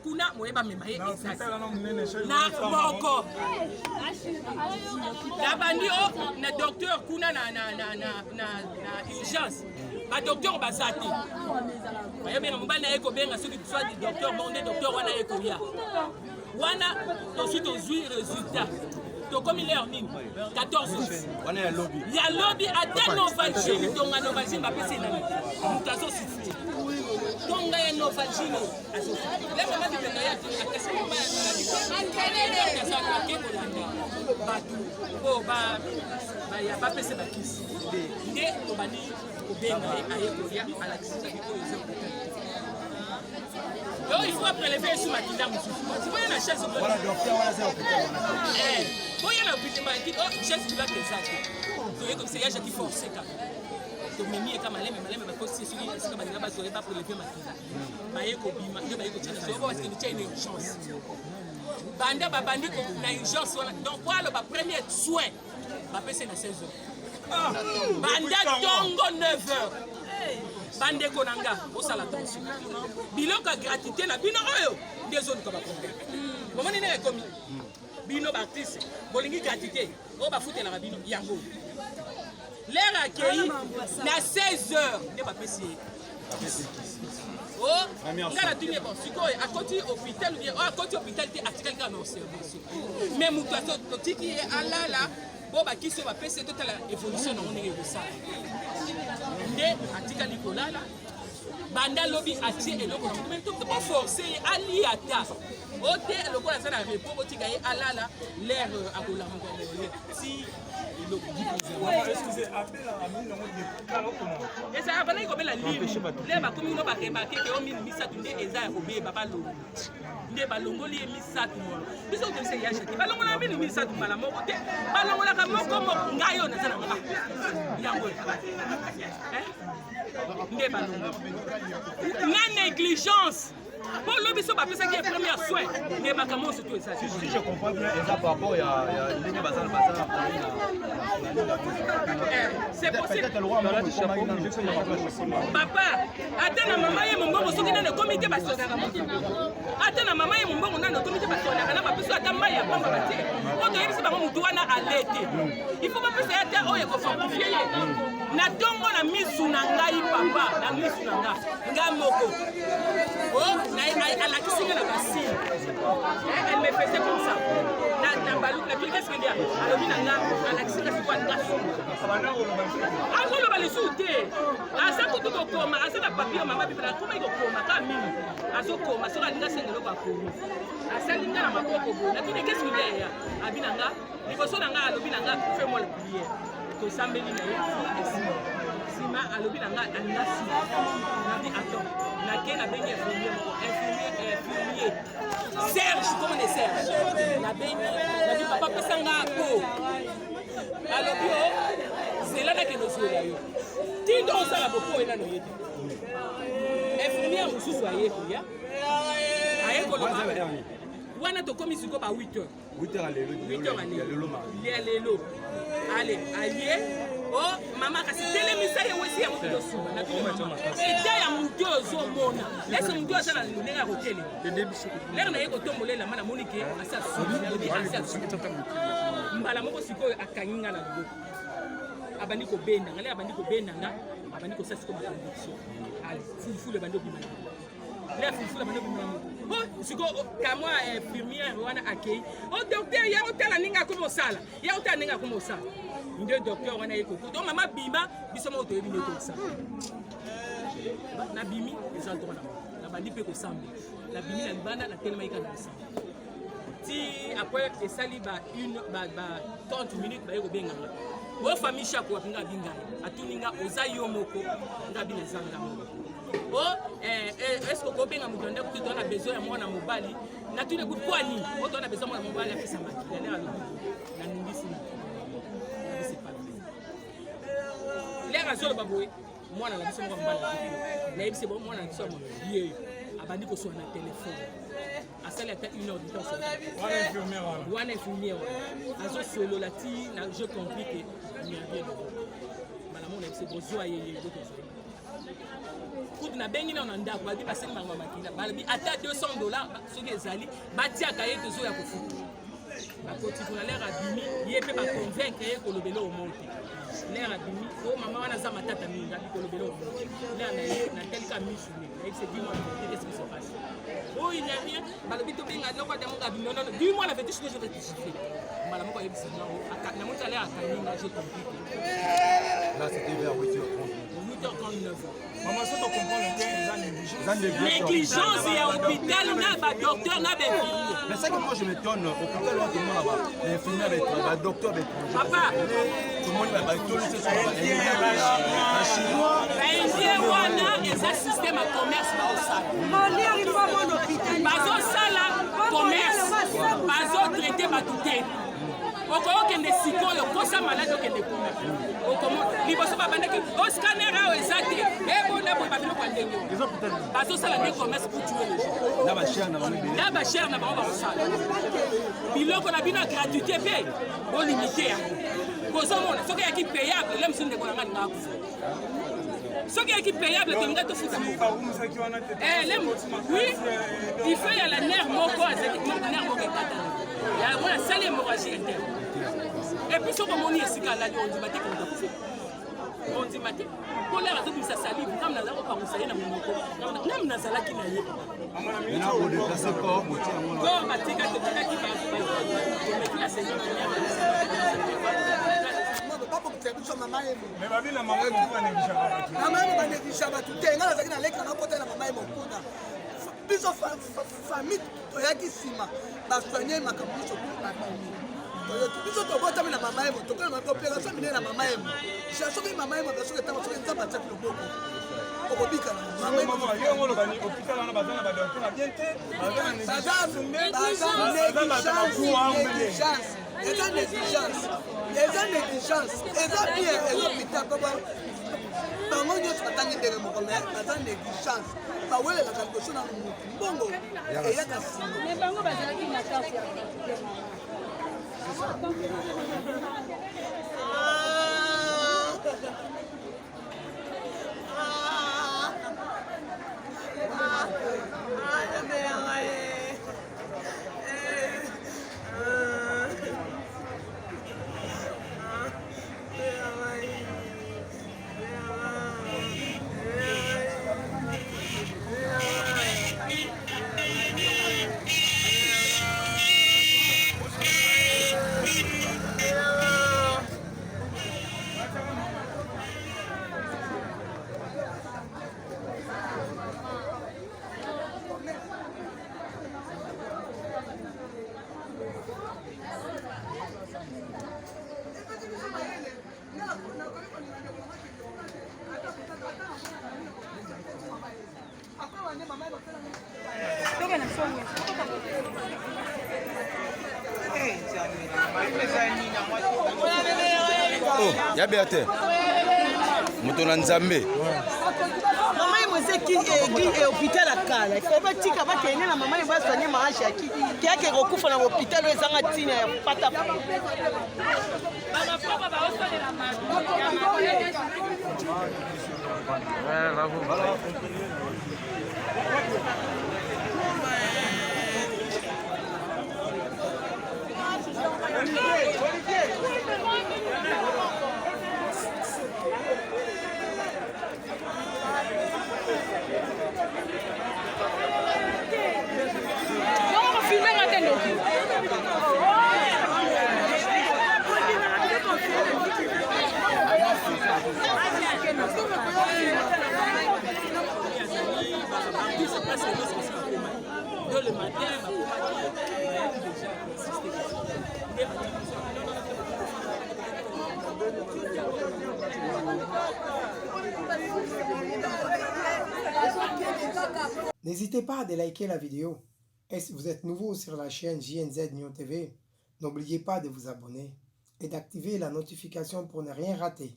Kuna moye bamema ye eza na moko nabandi o na docteur kuna na, na, na, na, na, na urgence. Badocteur baza te, bayebenga mobali na ye kobenga soki soit docteur moko nde docteur wana ye koya wana. Tozwi résultat, tokomi l'heure nini? 14 wana ya lobi. Ya lobi. Ata Novalgine, tonga Novalgine bapesi nani, moto azosouffrir, tonga ya Novalgine azosouffrir. Le mama bibenga ye akasi ake kolanda bato po bapesa bakisi. Nde tobandi kobenga ye, aye kolia, alakisi babi oyo eza hôpital. Donc il faut prélever esu makila mosusu. Boya na chaise. Wana docteur wana aza hôpital wana. Boya na hôpital, oh, chaise roulante eza te. Toye komisa ya Jaki, forcé kaka tomemi ye ka maleme maleme. Bakosi soki esika balinga bazwa ye, baprélever makila, baye kobima nde baye kotia na so parce que totia une urgence. Banda babandi na urgence wana, donc po aloba premier soin bapesi na 16 heures, banda ntongo 9 heures. Bandeko na nga, bosala attention, biloko ya gratuité na bino oyo nde ezoluka baproblème. Bomoni ndenge ekomi? Bino baartiste bolingi gratuité oyo bafutelaka bino yango. L'heure akei na 16 heures nde bapesi ye. O nga natuni ye: bon, sikoyo akoti hôpital ou bien? Oyo akoti hôpital te, atikali kaka na observation, mais moto totiki ye alala bo bakisi oyo bapesi ye, totala évolution nango ndenge ekosala. Nde atikali kolala banda lobi, atie eloko boforce ye alia ata o te. Lokola aza na repos, botika ye alala, l'heure akolamuka moye ti eloko ezalaka. Bandaki kobela linu le bakomi kuno, baremarquer ke o minu misato nde eza ya kobeba. Balongo nde balongoli ye misato molo. Biso tobisa ya Jaki, balongolaka minu misato mbala moko te, balongolaka moko moko. Ngai oyo naza na nga yango nde balongoli na négligence mpo lobi so bapesaki ye première soin nde makambo nyonso to eza. Si je comprends bien, eza par rapport ya ndenge baza. C'est possible, papa. Ata na mama ye mombongo, soki nano ekomi te, basonaka moto. Ata na mama ye mombongo nano ekomi te, basonaka na bapesi ata mai ya pamba batie. Po toyebisi bango motu wana ale te, il faut bapesa ye ata oyo ekofortifier ye. Na ntongo, na misu na ngai, papa, na misu na nga, nga moko alakisi nga na basigne, elle me faisait comme ça na baluki. Na tuli: qu'est-ce qu'il y a? Alobi na nga, alakisi nga sikoyo alinga suka, azoloba lisusu te, aza kutu kokoma, aza na papier. Mama Bibela akomaki kokoma ka mingi, azokoma soki alingi asenga eloko, akomi, asali nga na maboko boye. Natuni: qu'est-ce qu'il y a? Abi na nga liboso na nga, alobi na nga: fais moi la prière. Tosambeli na ye esima. Nsima alobi na nga alinga suka. Nabi: attends. Nake nabengi infirmier moko, infirmier Serge, comment de Serge. Nabengi, nabi: papa, pesa nga po. Alobi: o zela, nakende ozwela yo. Tindo osala bopo oye nano ye te. Infirmière mosusu aye koya, aye koloba wana tokomi sikoyo ba 8 heures. 8 heures lelo? 8 heures ya lelo. Ya lelo. Ale aye: o mama, kasi telemisa ye wesi yango tosuba. Eta ya motu oyo ozomona ese motu aza na ndenge ya kotelema. L'heure na ye kotombola elamba, namoni ke asi asubi. Alobi asi asubi mbala moko. Sikoyo akangi nga na loboko, abandi kobenda nga. Le abandi kobenda nga, abandi kosala sikoyo baconduction, fulufulu ebandi obima na le fulufulu abandi obima na motu. O sikoyo kamwa infirmière wana akei: o docteur, ya otala ndenge akoma osala, ya otala ndenge akoma osala. Nde docteur wana ye koko to mama bima, biso moko toyebi nde tosala. Nabimi, eza droit na nabandi mpe kosambela. Nabimi na libanda, natelemaki kaka na kosambela ti après esali ba une ba 30 minutes, baye kobenganga: o famille Chako wapi? Nga abi ngai. Atuni nga: oza yo moko? Nga abi naza nga moko. O est ce que okobenga moto na ndako te? Toza na besoin ya mwana mobali. Natuni ekuti po anini o toza na besoin mwana mobali apesa makila. Ndenge alobi, naningisi moto, nabi: c'est pas vrai. L'heure azoloba boye, mwana na biso moko mobali, nayebisi bo mwana na biso ya mwana ye abandi koswa na telefone, asali ata une heure du temps wana. Infirmière wana azosolola ti na je compris que il n'y a rien de bon. Mbala moko nayebisi: bozwa ye, ye bokozwa ye. Kutu nabengi nano na ndako, balobi basengi bango makila, balobi ata 200 dollars soki ezali batiaka ye, tozoya kofuta. Bakoti kuna, lere abimi, ye mpe baconvaincre ye kolobela omo te. Lere abimi, o mama wana aza matata mingi, abi kolobela omo te. Lere na ye natelika misu ne nayebise, dis moi la vérité, qu'est-ce qui se passe? Oh, il n'y a rien. Balobi tobenga loko adamonga abi non, non, non, dis moi la vérité, sinon je vais te gifler. Mbala moko ayebisi nga, namoni alere akangi nga, j'ai compris que Là, c'était vers 8h30. 8h39. Mama, so tocomprendre te, eza négligence. Négligence ya hôpital na badocteur na bainfirmier. Mais ça que moi je m'étonne, hôpital wana tomona ba infirmier, ba docteur baétranger. Papa. Tomoni batolisi so bachinois. Baindien wana eza système ya commerce baosala, bazosala commerce, bazotraite bato te. Okokende sikoyo kosa malade, okende kuna, okomo liboso babandaki o scanner awa eza te, ebona boye, babiloko ya ndenge bazosala nde commerce pour tuer les gens. Na bachere na bango ebele. Na bachere na bango bakosala biloko na bino ya gratuité mpe bolimite yango. Kozomona soki eyaki payable, le mosusu ndeko na nga alinga akufa. Soki eyaki payable, tolinga tofuta. Bakumisaki wana te. Oui, il faut ya la nerf moko azalaki, nerf moko ekatana, yango asali hémorragie interne. Et puis soki omoni esika alali, ondima te komuta kufa, ondima te mpo lere azobimisa salive. Ngambo naza kopangusa ye na monoko, ngambo nazalaki na ye. Maintenant, bodéplace corps, botie yango na Corps batika, totikaki, tomeki la seigneur. Babokisa biso mama yemo. Mais babi na mama moku banégligeaka bato. Mama yemo banégligeaka bato te. Ngai nazalaki na leki nanga kota na mama yemo kuna. Biso famille toyaki nsima, basoigne makambo nyonso tu, babimi. Toyoki biso tobotami na mama yemo, tokona opération minene na mama yemo. Soki mama yemo, soki ntango, soki Nzambe atiaki loboko, okobika na mama yemo. Mama, yo yango oloba ni hôpital wana baza na badocteur na bien te, baza na baza négligence, eza négligence, eza négligence. Eza bien, eza hôpital po bango nyonso batangi ndenge moko, mais baza négligence, bawelelaka liboso na motu, mbongo eyaka nsima. Mais bango bazalaki na carte ya gratuité. Oh, ya bea te, moto na Nzambe. Mama ye moza église, hôpital ya kala, ifo batika bakende na mama ye, basoigne mama Jaki keyake kokufa na hôpital oyo ezanga ntina ya pata. Bamapoko baosalela bato. Yongo kofilme nga te, ndoki. Biso presque nyonso basi bakomaki do le matin, bakomaki, bayaki déjà koassiste nde batiki biso. N'hésitez pas à liker la vidéo. Et si vous êtes nouveau sur la chaîne JNZ Nyon TV, n'oubliez pas de vous abonner et d'activer la notification pour ne rien rater.